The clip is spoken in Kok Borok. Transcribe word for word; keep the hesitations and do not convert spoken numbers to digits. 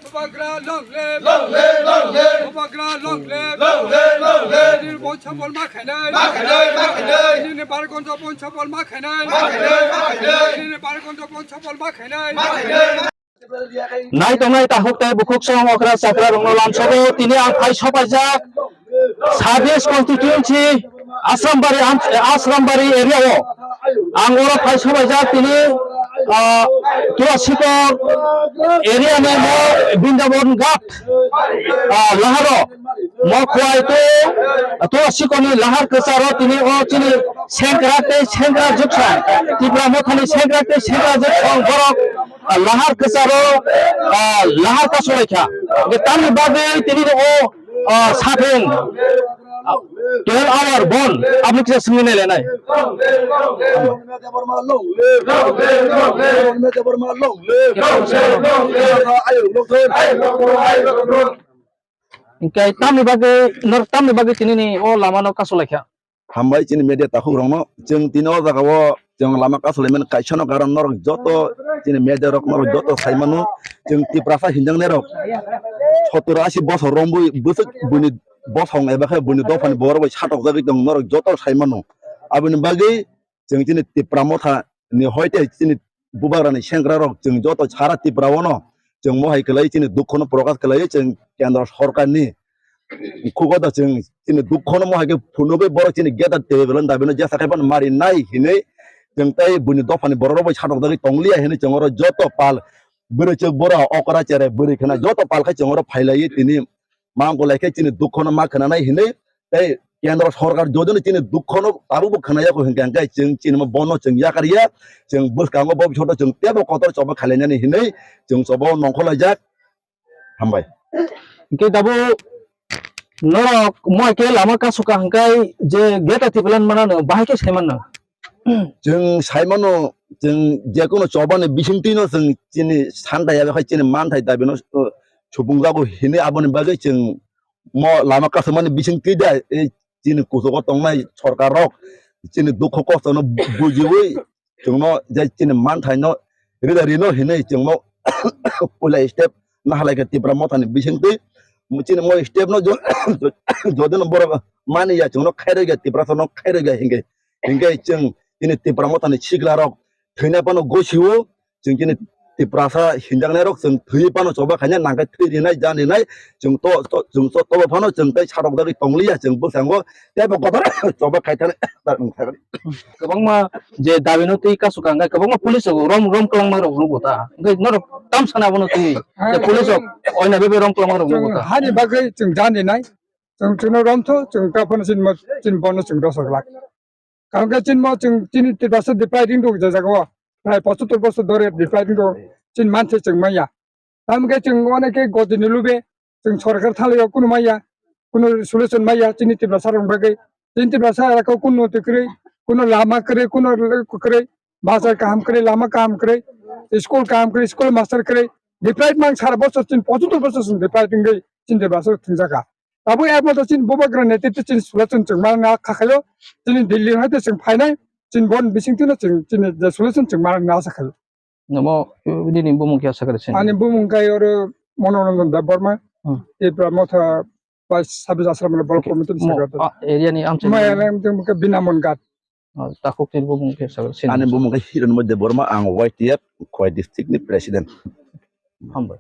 Bubagra long live! Long live, long live! Bubagra long live! Long live, long live! Nini bon chapol ma khainai! Ma khainai, ma khainai! Nini Bargonjo bon chapol ma khainai! Ma khainai, ma khainai! Nini Bargonjo bon chapol ma khainai! Ma khainai, ma Nai tongnai takhuk tei bukhuk song okra chakra rokno lamsogo tini ang phai sopaijak Sabis constituency Asrambari, Am-, Asrambari area o ang oro phai sopaijak tini, ah, Turasikor area ni mo Bindabon Ghat, ah, laharo mo khwai tei Turasikor ni lahar kwcharo tini o chini sengkrak tei sengkrak juksong Tipra Mothani sengkrak tei sengkrak juksong borok ah, lahar kwcharo, ah, lahar kasulaikha. Hwnkhe tamni bagwi tini o, ah, satheng, ah, twelve hour bon aboni kisa swngwi nailainai. Hwnkhe tamni bagwi, nor tamni bagwi tinini o lamano kasulaikha. Hambai chini media takhuk rokno. Chwng tini o jaga o chwng lama kasulaimani kaisa no karon norok joto chini media rok norok joto sai mano. Chwng Tiprasa hinjaknai rok sottor asi bosor romwi bwswk buini bosong eba khe buini dophani borok bai satokjagwi tong norok joto sai mano. Aboni bagwi chwng chini Tipra Motha ni hoite chini bubagrani sengkra rok chwng joto sara Tripura o no chwng mohai kwlai chini dukho no prokash kwlai chwng kendro sorkar ni khugo da chwng chini dukho no mohai khe phunugwi borok chini geta tebebelon dabino jesa khai phano mari nai hinwi chwng tei buini dophani borok rok bai satokjagwi tongliya hinwi chwng oro joto pal bwrwi chwk boro okra chere bwrwi khna joto pal khai chwng oro phailaiwi tini ma bolai khe chini dukho no ma khwnanai hinwi tei kendro sorkar jodi no chini dukho no tabuk bo khwnaya kho hinkhe hinkhe chwng chini bono chwng yakar ya chwng bwskango bo bisoto chwng tebo kotor choba khailainani hinwi chwng choba nongkholaijak. Hambai. Hinkhe tabuk norok moi khe lama kasuka hinkhe je geta tipilan manano bahai khe saimanno. Chwng sai mano, chwng jekunu chobani bisingtwino chwng chini santa ya, bai chini manthai dabino, uh, supungjago hinwi aboni bagwi chwng mo lama kasumani bisingtwi da, ei chini kuchugo tongnai sorkar rok chini dukho kosto no bujiwi chwngno je chini manthaino rida rino hinwi chwngno puila step nahalai khe Tipra Mothani bisingtwi chini mo step no jo-, jo-, jodino borok mani ya chwngno khairokya Tiprasano khairokya hinkhe. Hinkhe chwng chini Tipra Mothani sikla rok thwina phano gosio, chwng chini Tiprasa hinjaknai rok chwng thwi phano choba khaina nangkhe thwi rinai ja rinai chwng to, to, chwng to, tobo phano chwng tei satok dagwi tongliya chwng bwskango teibo kotor choba khai thani. Kwbangma je dabino twi kasu kangkhe kwbangma police rok rom, rom kwlangma rok nugo ta. Hinkhe norok tam sana abono twi je police rok oina bebe rom kwlangma rok nugo ta. Hani bagwi chwng ja rinai chwng chwngno romtho chwng ta phano chini bono chwng rosok lak. Karon khe chini mo chwng chini Tiprasa de prai ring dong je jaga o. Prai pochottor bosor dore de prai ring dong. Chini manse chwng manya. Tamo khe chwng onek khe gojini lube chwng sorkar thalio kunu manya. Kunu solution manya chini Tiprasa rok bagwi. Chini Tiprasa rok kunu twi kwrwi, kunu lama kwrwi, kunu kwrwi, bazar kaham kwrwi, lama kaham kwrwi, school kaham kwrwi, school master kwrwi. De prai mang sara bosor chini pochottor bosor chwng de prai ring dong. Chini Tiprasa thwng jaga. Abo abo to chini bubagra netrito chini solution chwng mano kha khayo, chini Delhi hai to chwng phainai, chini bon bisingtwino chwng chini je solution chwng mano asa khayo. Namo nini bumung khe asa kare sini? Ani bumung khe oro Manoranjan Debbarma, Hmm. Tipra Motha Vice Sabis Asram Block Committee ni Mo-, Secretary. Ah, area ni amchai Maya ni? Nang tong khe Binamon Ghat. Ah, takhuk ni bumung khe asa kare sini? Ani bumung khe Hiranmoy Debbarma, ang Y T F Khowai district ni president. Hambai.